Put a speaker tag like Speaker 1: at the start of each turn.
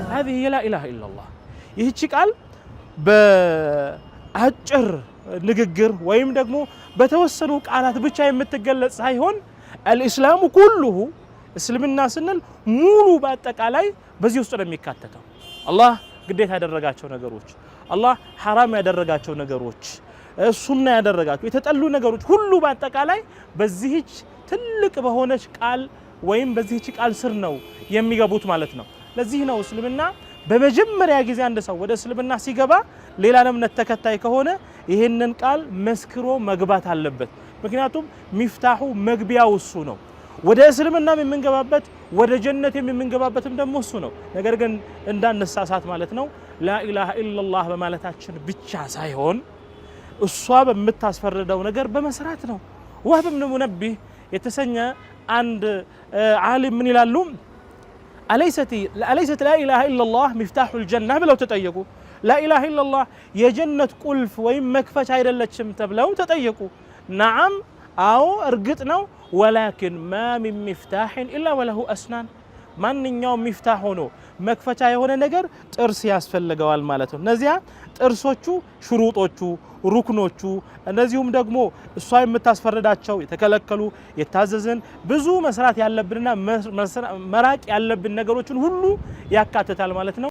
Speaker 1: هذه هي لا إله إلا الله። ይህቺ ቃል በአጭር ንግግር ወይም ደግሞ በተወሰኑ ቃላት ብቻ የምትገለጽ ሳይሆን الإسلام كله እስልምና ስንል ሙሉ በአጠቃላይ በዚህ ውስጥ ነው የሚካተተው። አላህ ግዴታ ያደረጋቸው ነገሮች፣ አላህ ሐራም ያደረጋቸው ነገሮች፣ ሱና ያደረጋቸው የተጠሉ ነገሮች ሁሉ በአጠቃላይ በዚህች ትልቅ በሆነች ቃል ወይም በዚህች ቃል ስር ነው የሚገቡት ማለት ነው። ለዚህ ነው እስልምና በመጀመሪያ ጊዜ አንድ ሰው ወደ እስልምና ሲገባ ሌላ እምነት ተከታይ ከሆነ ይህንን ቃል መስክሮ መግባት አለበት። ምክንያቱም ሚፍታሑ መግቢያው እሱ ነው። ወደ እስልምናም የምንገባበት ወደ ጀነት የምንገባበትም ደግሞ እሱ ነው። ነገር ግን እንዳነሳሳት ማለት ነው ላኢላሃ ኢለላህ በማለታችን ብቻ ሳይሆን እሷ በምታስፈርደው ነገር በመስራት ነው። ወህብ ብን ሙነቢህ የተሰኘ አንድ ዓሊም ምን ይላሉ? أليست لا إله إلا الله مفتاح الجنة ብለው ተጠየቁ። لا إله إلا الله የጀነት ቁልፍ ወይም መክፈቻ አይደለችም ተብለው ተጠየቁ። نعم አዎ እርግጥ ነው። ولكن ما من مفتاح إلا وله أسنان፣ ማንኛውም مفتاح ሆኖ መክፈቻ የሆነ ነገር ጥርስ ያስፈልገዋል ማለት ነው። እነዚያ ጥርሶቹ ሽሩጦቹ፣ ሩክኖቹ እንደዚሁም ደግሞ እሷ የምታስፈርዳቸው የተከለከሉ የታዘዝን ብዙ መስራት ያለብንና መራቅ ያለብን ነገሮችን ሁሉ ያካትታል ማለት ነው።